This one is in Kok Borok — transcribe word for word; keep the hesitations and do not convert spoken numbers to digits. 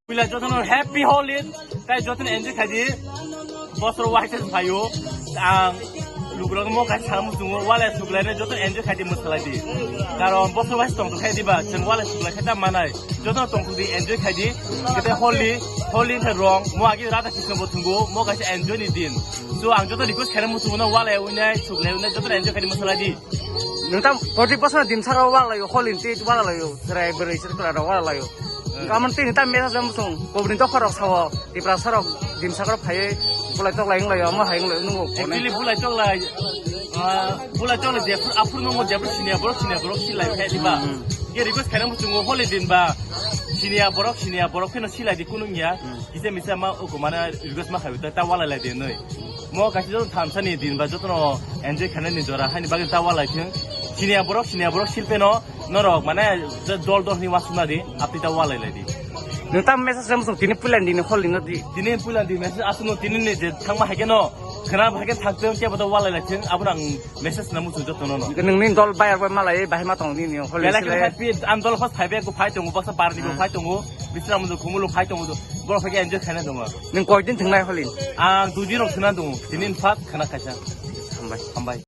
Puila jotono happy Holi, tai jotono enjoy khaidi. Bosor waisa phaio, ang lukurok mo kaisa muchungo, wala suklaino jotono enjoy khaidi, mwsalaidi. Karon bosor waisa tongthok khaidi ba, chwng wala suklai khaita manai. Jotono tongthokdi, enjoy khaidi. Kete Holi, Holi wngkha rong, mo agi Radha Krishna bo thwngo, mo kaisa enjoy ni din. So ang joto request khaina muchungo no, wala winai, suklai winai, jotono enjoy khaidi, mwsalaidi. Nwng tam forty percent din saka wala laio, Holi ni twi wala laio, chwrai bwrwi chwrai wala laio. Nwng kamon tini tam mesa jam song, pobri to khorok sao, Tiprasa rok din saka phaiwi bulai tok lai wng laio, omo hai wng laio, nungo kone. Actually, bulai tok lai, ah, bulai tok lai, jephru, aphuru nungo jephru siniya borok, siniya borok silai khe diba. Hmm. Ke request khaina muchungo Holi din ba, siniya borok, siniya borok pheno silai di kunu ya. Hmm. Kisa misa ma uko mana request ma khawi ta, ta wala lai di nui. Mo kaisa joto thamsa ni din ba jotono enjoy khainani jora haini bagwi ta walai thung. Siniya borok, siniya borok silpeno norok mane je dol dol ni wasuna di, apni ta walai lai di. Nwng tam message ram song tini pulan dini Holi no di. Tini pulan di message asuno tini ni je thangma haikeno khna haikeno thangtong kebo ta walai lai thung, abono ang message na muchung jotono no. Nwng ni dol bayar bai malai bahai ma tong nini Holi belai silai. Happy, ang dol khos phaibe ko phai tongo, baksa barni bo phai tongo, bisra mudo khumulo phai tongo, borok phai enjoy khaina tongo. Nwng koi din thangnai Holi? Ang dui din rok thwna tongo, tini phak khna kaisa. Hambai. Hambai.